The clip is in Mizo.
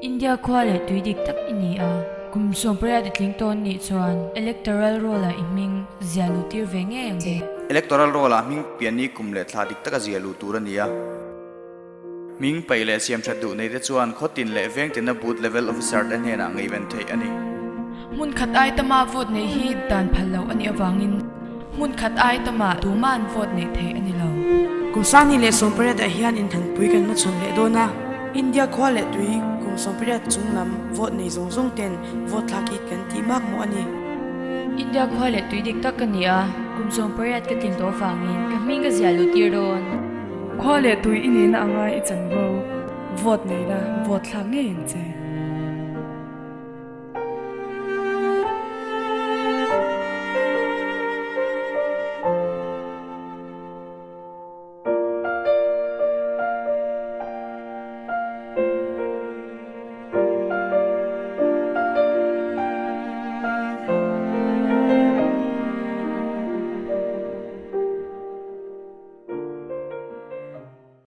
India khua leh tui dik tak i ni a, kum 18 i tling tawn nih chuan Electoral Roll-ah i hming ziah luh tir ve ngei ang che. Electoral Roll-ah hming pian ni kum leh thla dik taka ziah luh tur a ni a. Hming paih leh siam that duh neite chuan khaw tin leh veng tina Booth Level Officer te hnenah ngaihven theih a ni. Hmun khat ai tama vote neih hi dan phal loh a nih avangin hmun khat ai tama tuma'n vote neih theih a ni lo. Kum 2018 ah hian inthanpui kan hmachhawn leh dawn a, India khua leh tui kum 18 chung lam vote nei zawng zawng ten vote thlak hi kan tih mak mawh a ni. India khua leh tui dik tak ka ni a, kum 18 ka tlin tawh avangin ka hming ka ziah luh tir dawn. Khua leh tui i nihna anga i chanvo, vote nei la, vote thlak ngei ang che.